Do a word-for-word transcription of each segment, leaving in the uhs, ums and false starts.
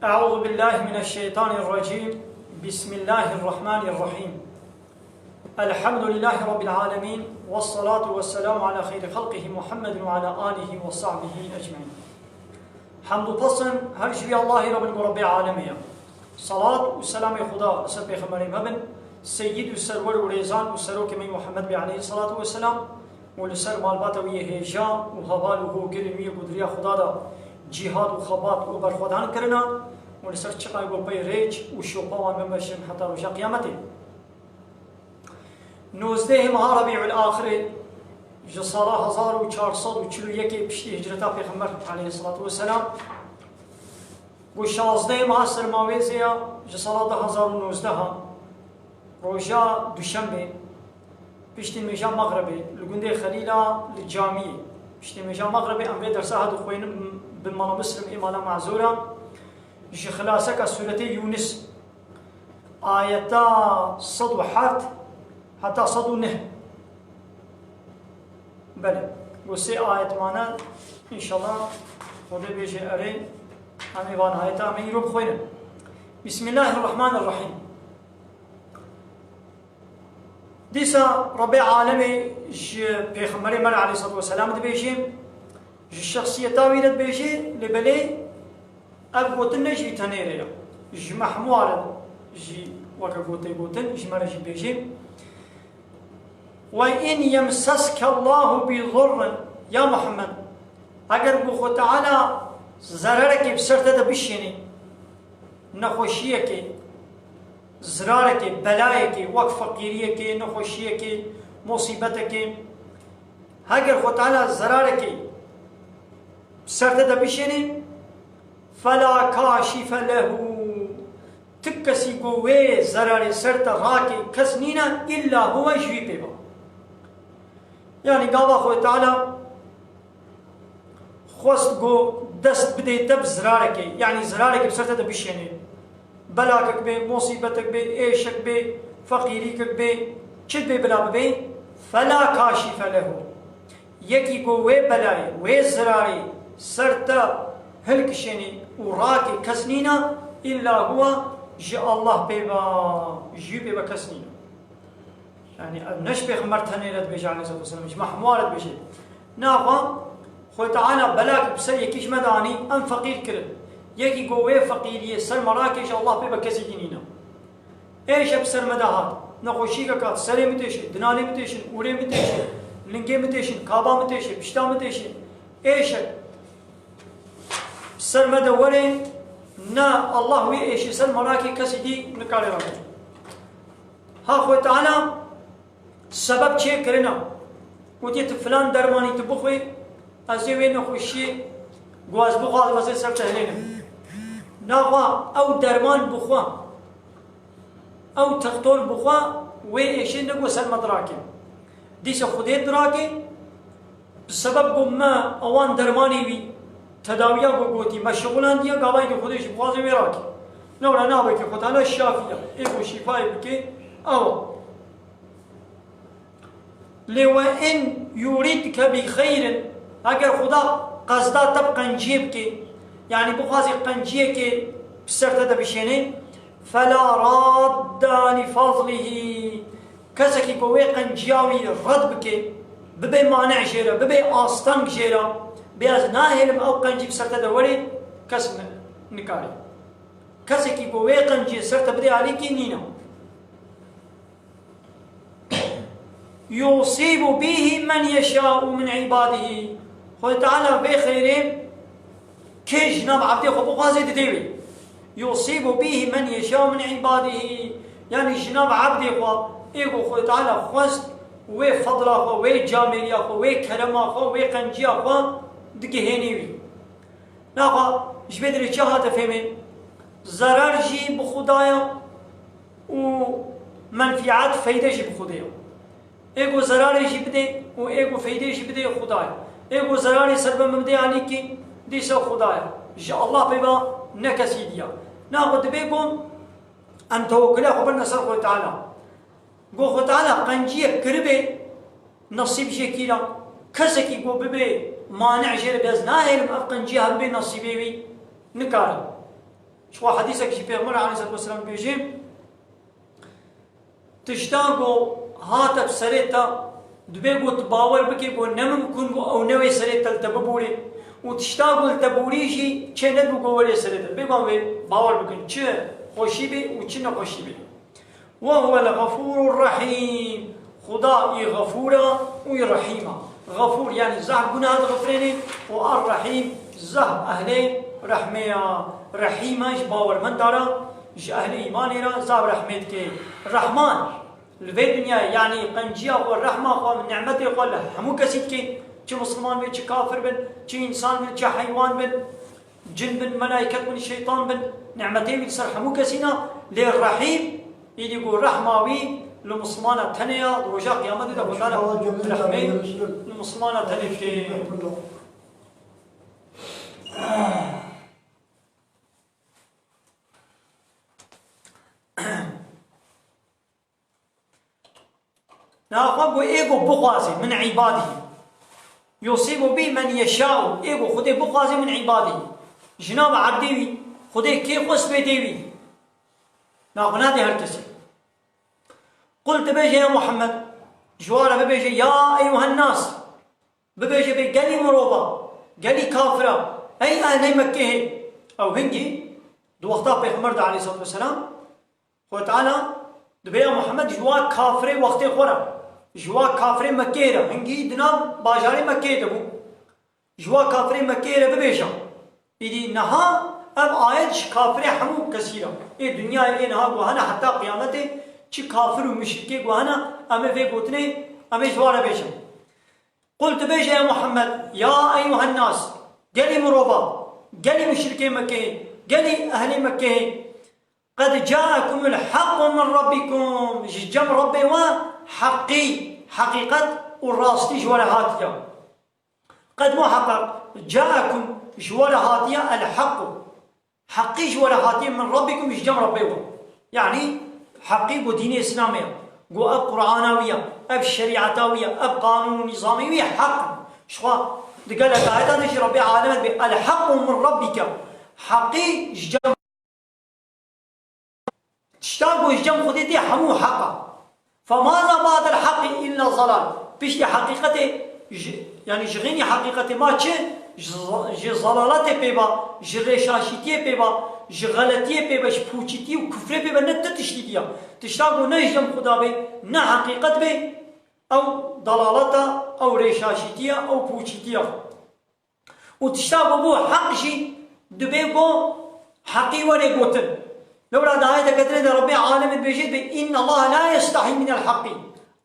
أعوذ بالله من الشيطان الرجيم. بسم الله الرحمن الرحيم. الحمد لله رب العالمين، والصلاة والسلام على خير خلقه محمد وعلى آله وصحبه أجمعين. Hemd û pesn her ji vî Allahî re bin ku Rebbê alemê ye. Salat û selamê Xuda li ser pêxemberê me bin, seyyid û serwer û rêzan û serokê me Muhammed bê aleyhî salatu weselam, û li ser malbata wî yê hêja û heval û hogirên wî yê ku di riya Xuda de cîhad û xebat û berxwedan kirina, û li ser çiqayê ku pey rêç û şopa wan bimeşin heta roja qiyametê. Nozdehê meha Rebîul Axirê ji sala hezar û çar sed û çil û yekê piştî hicreta Pêxember aleyhisselatu vesselam, ku şazdehê meha Sermawêzê ya ji sala du hezar û nozdeh a, roja Duşembê, piştî nûêja Mexrebê, li gundê Xelîla li camiyê, piştî nûêja Mexrebê em vê dersa ha dixwînin bi mala Muslim ê mala Mazûra, ji xilaseka sûretê Yûnis, ayeta sed û heft heta sed û neh. Belê, ku sê ayet mane, înşallah Xwedê bêje erê, em ê van ayeta em ê îro bixwînin. Bismillahirrahmanirrahîm. Dîsa Rebbê alemê ji Pêxemberê me re aleyhissalatu vesselam dibêje, ji şexsiyeta wî re dibêje, lê belê ev gotin ne ji wî tenê re ye. Ji me hemû re jî weke gotê gotin, ji me re jî bêje. Ve in yemseske Allahu bi zurrin, ya Muhammed, eger ku Xwe Teala zerarekê bi ser te de bişênê, nexweşiyekê, zirarekê, belayekê, wek feqîriyekê, nexweşiyekê, musîbetekê, heger Xwe Teala zerarekê bi ser te de bişênê, fela kâşife lehu. Ti kesî ku wê zerarê ser te rakê kes nîne, îlla huwe ji wî pê ba. Yanî gava Xwe Teala xwest ku dest bidê te bi zirarekê, yanî zirarekê bi ser te de bişênê. Belakek bê, musîbetek bê, êşek bê, feqîrîkek bê, çi bê bila bibê, fela kâşife lehu. Yekî ku wê belayê, wê zirarê ser te hilkişênê û rakê kes nîne, îlla huwa ji Allah pê ve, ji wî pê ve kes nîne. Yanî ev ne ji Pêxember tenê re dibêje aleyhissalatu vesselam, ji me hemû re dibêje. Naxwe Xwe Teala belak bi ser yekî ji me de anî, em feqîr kirin. Yekî ku wê feqîriyê ser me rakê ji Allah pê ve kesî din nîne. Êşe bi ser me de hat. Nexweşîkek hat, serê min têşe, dinanê min têşin, ûrê min têşe, lingê min têşin, kaba min têşe, pişta min têşe. Êşe bi ser me de were, ne Allah wî êşî ser me rakê kesî dî nikare rakê. Ha Xwe Teala sebeb çê kirina. Gotiye tu filan dermanî tu bixwe, ez ê wê nexweşiyê ku ez bixwazim ez ê ser te hilênim. Naxwe ew derman bixwe, ew textor bixwe, wê êşê ne ku ser me dirake. Dîsa Xwedê dirake, bi sebeb ku me ewan dermanê wî, tedawiya ku gotî, me şixulandiye, gavayê ku Xwedê jî bixwaze wê rake. Lewra nabe ki Xwe Teala şafî ye, ê ku şîfayê bike, ew e. Lê we in yuridke bi xeyrin, eger Xuda qezda te bi qenciyê bike, yanî bixwazê qenciyekê bi ser te de bişêne, fela radda li fazlihi, kesekî ku wê qenciya wî red bike, bibe mane jê re, bibe asteng jê re, bê ez nahêlim ew qencî bi ser te de were, kes ni-, nikare. Kesekî ku wê qenciyê ser te bide alîkî nîne. Yusîbu bîhî men yeşâ'u min îbadihî. Xwedê Teala vê xeyrê kê ji nav ebdê xwe bixwaze dide wê. Yusîbu bîhî men yeşâ'u min îbadihî. Yanî ji nav ebdê xwe, ê ku Xwedê Teala xwest, wê fedla xwe, wê camêriya xwe, wê kerema xwe, wê qenciya xwe digihênê wî. Naxa ji vê derê çi hate fêmê? Zerar jî bi Xuda ye û menfîat, feyde jî bi Xwedê ye. Ê ku zerarê jî bidê û ê ku feydê jî bidê Xuda ye. Ê ku zerarê ser be min bidê alîkî, dîsa Xuda ye. Ji Allah pê ve ne kesî diya. Naxa dibê ku em tewekila xwe birine ser Xwedê Teala. Go Xwedê Teala qenciyek kiribê, nesîb jê kî re, kesekî go bibê mane jê re, bê ez nahêlim ev qenciya bibe nesîbê wî, nikarim. Çiwa hedîsek jî Pêxember aleyhisselatu vesselam dibêje, tişta ku hate bi serê te, dibê ku tu bawer bikê ku ne mimkun bû ew newê serê te li te biborê û tişta ku li te borî jî çê nedibû ku werê serê te. Bêguman wê bawer bikin, çi xweşî bê û çi nexweşî bê. وهو الغفور الرحيم. Xuda î Xefûr e û î Rehîm e. Xefûr, yanî zehf gunah dixifrênê û Er-Rehîm, zehf ehlê rehmê ye. Rehîm e, ji bawermenda re, ji ehlê îmanê re zehf rehmê dike. Rehman, li vê dinyayê, yanî qenciya xwe, rehma xwe, nîmetê xwe li hemû kesî dike. Çi misliman be, çi kafir bin, çi însan bin, çi heywan bin. Cin bin, melayket bin, şeytan bin, nîmetê wî li ser hemû kesî ne, lê Rehîm, îdî ku rehma wî li Mislimana tenê ya, di roja Qiyametê de Xwedana rehmê li Mislimana tenê dike. Naxwe got, ê got bixwazê min îbadî. Yosê got, bî men yeşaû, ê got Xwedê bixwazê min îbadî. Ji nav ebdê wî, Xwedê kê xwest bê dê wî. Naxwe nadê her kesê. Qul, tu bêje ya Muhammed, ji wan re bibêje, ya eyyuhen nas, bibêje bê gelî mirova, gelî kafira, ey ehlê Mekkehê. Ew hingî, di wexta Pêxember de aleyhisselatu vesselam, Xwedê Teala dibê ya Muhammed ji wa kafirê wextê xwe re, ji wa kafirê Mekkeyê re, hingî di nav bajarê Mekkeyê de bû. Ji wa kafirê Mekkeyê re bibêje. Îdî niha ev ayet ji kafirê hemû kesî re. Ê dinyayê ê niha guhana heta qiyametê çi kafir û muşrikê guhana em ê vê gotinê em ê ji wan re bêjin. Qul tu bêje ya Muhammed, ya eyyuhen nas, gelî mirova, gelî muşrikê Mekkeyê, gelî ehlê Mekkeyê. Qed ca'ekumul haqqu min rabbikum. Ji cem Rabbê we heqî, heqîqet û rastî ji we re hatiye. Qed muheqeq ca'ekum ji we re hatiye el haqqu. Heqî ji we re hatiye min rabbikum ji cem Rabbê we. Yanî heqî ku dînê Îslamê ye. Ku ev Qur'ana wî ye, ev şerîeta wî ye, ev qanûn û nîzamê wî ye, heq in. Ji xwe di gelek ayeta de jî Rabbê aleme dibê, el haqqu min rabbike. Heqî ji cem Tişta ku ji cem Xwedê tê hemû heq e. Femaza ba'del heqî illa zalal. Piştî heqîqetê ji, yanî ji xênî heqîqetê ma çi? Ji, ji zalaletê pê ba, ji rêşaşîtiyê pê ba, ji xeletiyê pê ba, ji pûçîtî û kufrê pê ba, ne tu tiştî diya. Tişta ku ne ji cem Xuda bê, ne heqîqet bê, ew dalalet e, ew rêşaşîtî ye, ew pûçîtî ye. Û tişta ku bû heq jî dibê ku heqî were gotin. Lewra di ayeteke dinê de Rebbê alemê dibêje, dibê, "Inna Allah la yestahî minel heqî."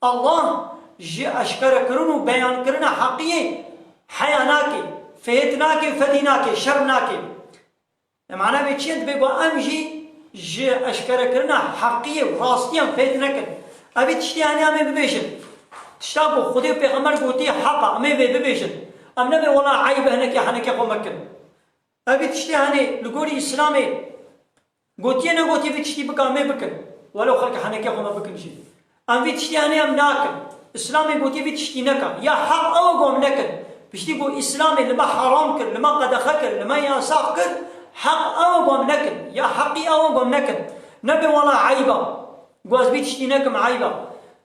Allah ji eşkerekirin û beyankirina heqiyê heya nake, fêt nake, fedî nake, şerm nake. E, mana vê çi ye? Dibê ku em jî ji eşkerekirina heqiyê û rastiyan fêt nekin. Evî tiştê henê em ê bibêjin. Tişta ku Xwedê û Pêxember gotiye heq e, em ê vê bibêjin. Em nebê wela eyb e, hinekê henekê xwe mekin. Evî tiştê henê li gorî Îslamê gotiye negotiye vî tiştî bike, em ê bikin. Welo xelk henekê xwe me bikin jî. Em vî tiştî henê em nakin. Îslamê gotiye vî tiştî neke. Ya heq ew e ku em nekin. Piştî ku Îslamê li me heram kir, li me qedexe kir, li me yasax kir, heq ew e ku em nekin. Ya heqî ew e ku em nekin. Nebê wela eyb e. Ku ez vî tiştî nekim, eyb e.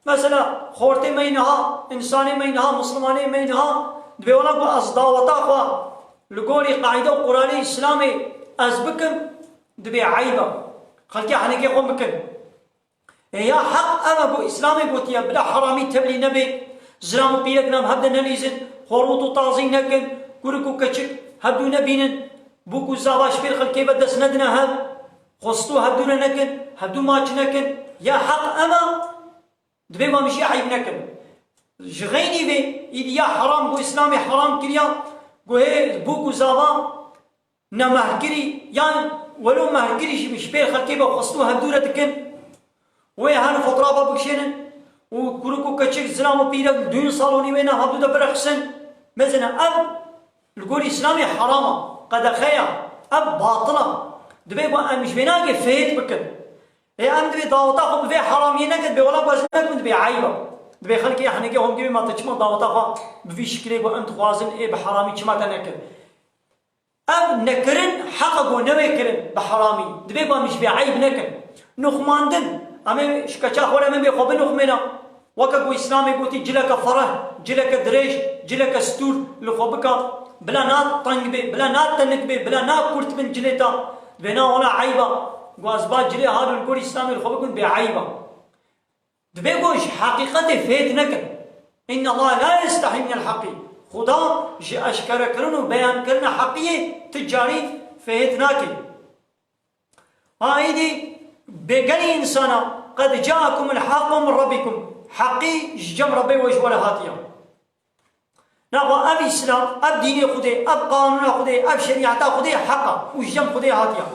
Mesela xortê me yê niha, însanê me yê niha, mislimanê me yê niha, dibê wela ku ez daweta xwe li gorî qaîde û quralê Îslamê ez bikim, dibê eyb e. Xelkê henekê xwe bikin. Ê ya heq ev e ku Îslamê gotiye, bila heramî tevlî nebê, zilam û pîrek nav hev de nelîzin, xorût û tazî nekin, kurik û keçik hevdû nebînin, bûk û zava ji pêr xelkê ve dest nedine hev, xwestû hevdû re nekin, hevdû maç nekin. Ya heq ev e, dibê ku em jî eyb nekin. Ji xeynî vê, îdî ya heram ku Îslamê heram kiriya, ku hê bûk û zava ne mehrkirî, yan welo mehrkirî jî ji pêr xelkê ve xwestû hevdû re dikin. Wê her fotoğrafa bikişênin û kurik û keçik, zilam û pîrek, düğün salonî wê ne hevdû de birexsin. Mezin e, ev li gor Îslamê heram e, qedexe ye, ev batil e. Dibê ku em ji vê nagê fêt bikin. Ê em dibê daweta xwe bi vê heramiyê nekin, dibê wela ku ez nekim, dibê eyb e. Dibê xelkê henekê xwe bigê, ma te çima daweta xwe bi vî şikilê ku em dixwazin ê bi heramî çima te nekir? Ev nekirin heqa ku newê kirin bi heramî. Dibê ku em ji vê eyb nekin. Nuxmandin. Em ê ji keça xwe re min bê xwe binuxmêna. Weke ku Îslamê gotî cileke fereh, cileke dirêj, cileke stûr li xwe bika. Bila na teng bê, bila na tenik bê, bila na kurt bin cilê ta. Dibê na wela eyba. Ku ez ba cilê ha li gor Îslamê li xwe bikin bê eyba. Dibê ku ji heqîqetê fêt nekin. Inna Allah la yestehî minel heqî. Xuda ji eşkerekirin û beyankirina heqiyê ti carî fêt nake. Ha êdî bê gelî însana, qed ca'akumul haqqu min rabbikum. Heqî ji cem Rebbê we ji we re hatiye. Naxwe ev Îslam, ev dînê Xwedê, ev qanûna Xwedê, ev şerîeta Xwedê heq e û ji cem Xwedê hatiye.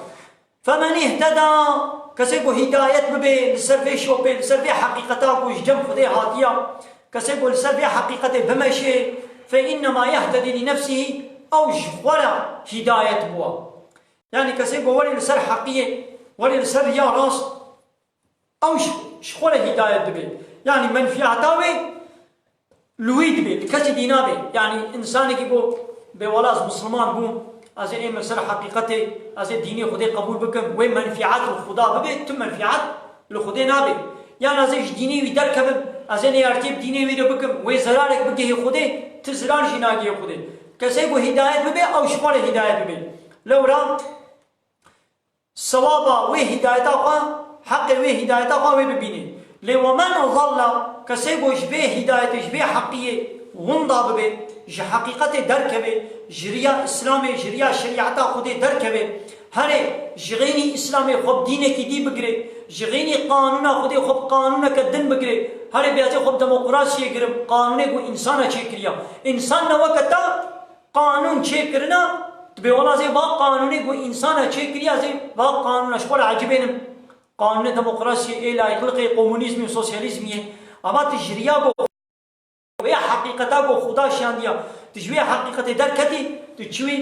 Femen îhteda, kesê ku hîdayet bibe li ser vê şopê, li ser vê heqîqeta ku ji cem Xwedê hatiye, kesê ku li ser vê heqîqetê bimeşe, fe innema yehtedî li nefsihî, ew ji xwe re hîdayet bûye. Yanî kesê ku werê li ser heqiyê, werê li ser riya rast, ew ji, ji xwe re hîdayet dibe. Yanî menfîata wê li wî dibe, li kesî dî nabe. Yanî însanekî ku bê wela ez misliman bûm, ez ê êm li ser heqîqetê, ez ê dînê Xwedê qebûl bikim, wê menfîat li Xuda bibe, tu menfîat li Xwedê nabe. Yan ez ê ji dînê wî derkevim, ez ê neyartiyê bi dînê wî re bikim, wê zerarek bigihê Xwedê, tu zirar jî nagihê Xwedê. Kesê ku hîdayet bibe, ew ji xwe re hîdayet bibe. Lewra sewaba wê hîdayeta xwe, heqê wê hîdayeta xwe wê bibînê. Lê we men zalla, kesê ku ji vê hîdayetê, ji vê heqiyê winda bibe, ji heqîqetê derkeve, ji riya Îslamê, ji riya şerîeta Xwedê derkeve, herê ji xeynî Îslamê xwe bi dînekî dî bigire, ji xeynî qanûna Xwedê xwe bi qanûneke din bigire, herê bêjê xwe bi demokrasiyê girim, qanûnê ku însana çêkiriya. Însan ne weke te, qanûn çêkirina, tu bê wela zê va qanûnê ku însana çêkiriya, zê va qanûna ji xwe re ecibênim. Qanûnê demokrasiyê, ê layîqliqê, komunîzmê û sosyalîzmiyê. Ama tu ji riya ku wê heqîqeta ku Xuda şiyandiya, tu ji wê heqîqetê derketî, tu çiwî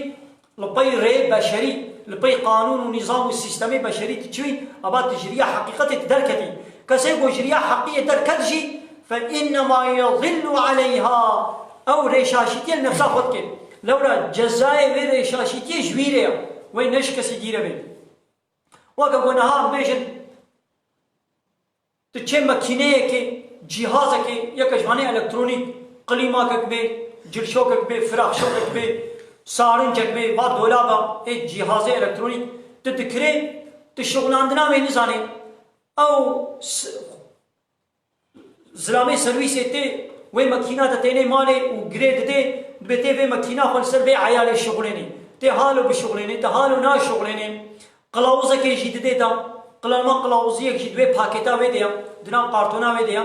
li pey rê beşerî, li pey qanûn û nîzam û sîstemê beşerî tu çiwî, ama tu ji riya heqîqetê tu derketî. Kesê ku ji riya heqiyê derket jî, fe innema yezillu aleyha. Ew rêşaşîtiyê li nefsa xwe dike. Lewra cezayê wê rêşaşîtiyê ji wî re ye. Wê ne ji kesî dî re be. Weke ku niha em bêjin, tu çê makîneyekê, cîhazekê, yeke ji vanê elektronîk, klîmakek bê, cilşokek bê, firaxşokek bê, sarincek bê, va dolaba, ê cîhazê elektronîk, tu dikirê, tu şixulandina wê nizanê. Ew s-, Zilamê serwîsê tê wê makîna de tênê malê û girê didê, dibê tê vê makîna xwe li ser vê eyalê şixulênê. Tê halo bişixulênê, tê halo naşixulênê. Qilawuzekê jî didê da, qilanma qilawuziyek jî di wê pakêta wê de ya, di nav kartona wê de ya.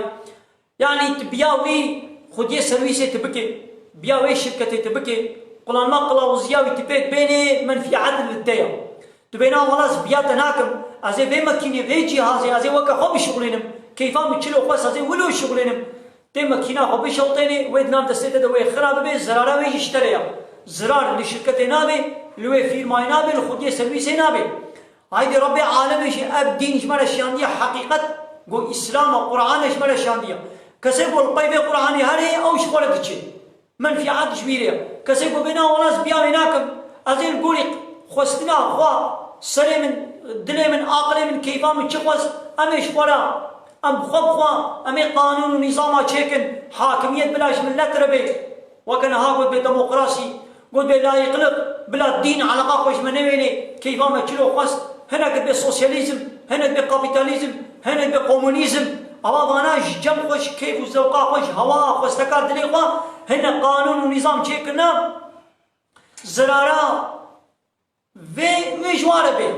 Yanî tu biya wî xwediyê serwîsê tu bike, biya wê şirketê tu bike, qilanma qilawuziya wî tu pêk bênê, menfîet li te ya. Tu bêna wela ez biya te nakim, ez ê vê makînê, vê cîhazê, ez ê weke xwe bişixulênim. Keyfa min çilo xwest, ez ê wilo şixulênim. Tê makîna xwe bişewtênê, wê di nav destê te de wê xira bibe, zirara wê jî ji te re ya. Zirar li şirketê nabe, li wê fîrmayê nabe, li xwediyê serwîsê nabe. Haydê Rebbê alemê jî ev dîn ji me re şiyandiye heqîqet, got Îslam e, Quran e ji me re şiyandiye. Kesê ku li pey vê Quranê herê, ew ji xwe re diçe. Menfîat ji wî re ye. Kesê ku bêna wela ez biya wê nakim, ez ê li gorî xwestina xwe, serê min, dilê min, aqilê min, keyfa min çi xwest, em ê ji xwe re, em bi xwe bi xwe, em ê qanûn û nîzama çêkin, hakimiyet bila ji milet re bê. Weke niha got bê demokrasî, got bê layîqlik, bila dîn eleqa xwe ji me newênê, keyfa me çilo xwest, hinek dibê sosyalîzm, hinek dibê kapîtalîzm, hinek dibê komunîzm, ava vana ji cem xwe, ji keyf û zewqa xwe, ji hewa xwesteka dilê xwe, hinek qanûn û nîzam çêkirine, zirara vê, wê ji wan re bê.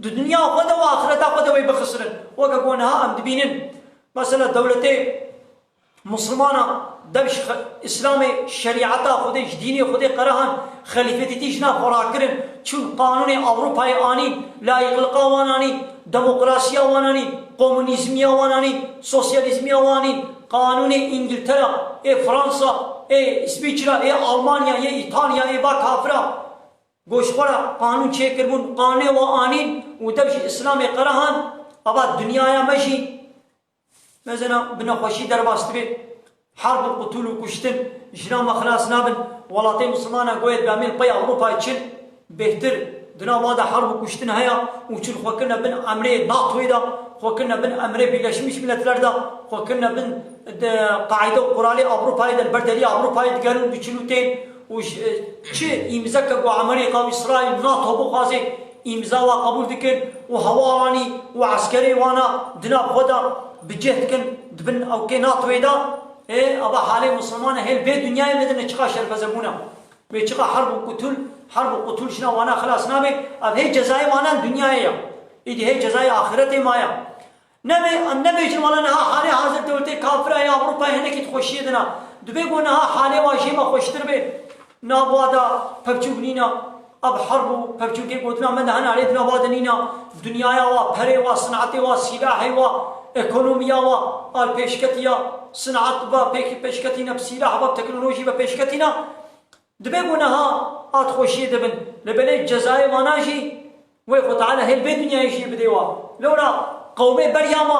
Di dinya xwe de û axireta xwe de wê bixisirin. Weke ku niha em dibînin, mesela dewletê Misilmana dev ji xe-, Îslamê, şerîeta Xwedê, ji dînê Xwedê qerehan, xelîfetîtî ji nav xwe rakirin, çûn qanûnê Ewropayê anîn, layîqliqa wan anîn, demokrasiya wan anîn, komunîzmiya wan anîn, sosyalîzmiya wan anîn, qanûnê Îngiltera, ê Fransa, ê Îsvîçra, ê Almanya, ê Îtalya, ê va kafira. Got ji xwe re qanûn çêkiribûn, qanûnê wan anîn û dev ji Îslamê qerehan, ava dinyaya me jî Mezena bi nexweşî derbas dibe. Herb û qutûl û kuştin, jina me xilas nabin. Welatê misilmana goyê dibê em ê li pey Ewropayê çin. Bêhtir di nav de herb û kuştin heye û çûn xwe kirine bin emrê NATOyê de, xwe kirine bin emrê Birleşmiş Milletler de, xwe kirine bin de qaîde û quralê Ewropayê de, li ber deriyê Ewropayê digerin, diçin û tên û ji, çi îmzeke ku Amerîka û Îsraîl, NATO bixwaze, îmza wa qebûl dikin û hewalanî û eskerê wana di nav xwe de bi cih dikin, dibin ewkê NATOyê de. Ê, ava halê Misilmana hêl vê dinyayê me de ne çiqa şermezebûn e. Wê çiqa herb û qutul, herb û qutul ji nav wana xilas nabe. Ev hê cezayê wana dinyayê ya. Îdî hê cezayê axiretê ma ya. Nebe, em nebêjin wala niha halê hazir dewletê kafira ya Ewropayê hinekî di xweşiyê de ne. Dibê ku niha halê wa jê me xweştir be. Nav wa de pevçûk nîne. Ev herb û pevçûkê gotina me de hene, alê di nav de nîne. Dinyaya wa, perê wa, sinetê wa, sîlahê wa, ekonomiya wa, al pêşketiya, sinet ve pêk-, pêşketîne, bi sîlah ve, bi teknolojî ve pêşketîne. Dibê ku niha a di xweşiyê de bin, lê belê cezayê vana jî wê Xwe Teala hêl vê dinyayê jî bidê wa. Lewra qewmê beriya me,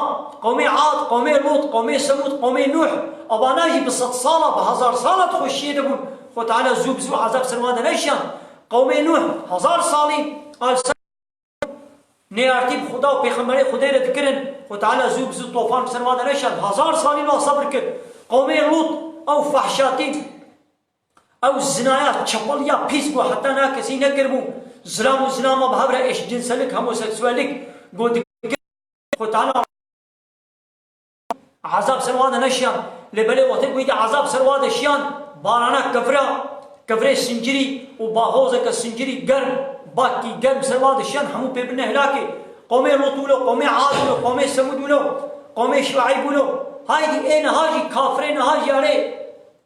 qewmê Ad, qewmê Lût, qewmê Semûd, qewmê Nûh, evana jî bi sed sala, bi hezar sala di xweşiyê de bûn. Xwe Teala zû bi zû ezab ser wan de neşiyan. Qewmê Nûh hezar salî al ser nêyartî bi Xuda û pêxemberê Xwedê re dikirin. Xwe Teala zû bi zû tofan bi ser wan de neşiyan. Hezar salî li wan sebir kir. Qewmê Lût ew fehşatî, ew zinaya çepeliya pîs ku heta niha kesî nekiribû. Zilam û zilama bi hev re eşcinselik, homoseksuellik ku dikir. Xwe Teala ezab ser wan de neşiyan. Lê belê wextê ku êdî ezab ser wan de şiyan, barana kevira, kevirê sincirî û bahozeke sincirî germ, bakî germ ser wan de şiyan, hemû pê birine hilakê. Qewmê Lût wilo, qewmê Ad wilo, qewmê Semûd wilo, qewmê Şueyb wilo. Haydî ê niha jî, kafirê niha jî erê.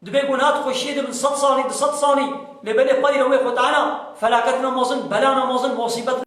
Dibê ku niha di xweşiyê de bin sed salî, du sed salî, lê belê peyre wê Xwe Teala felaketina mezin, belana mezin, musîbet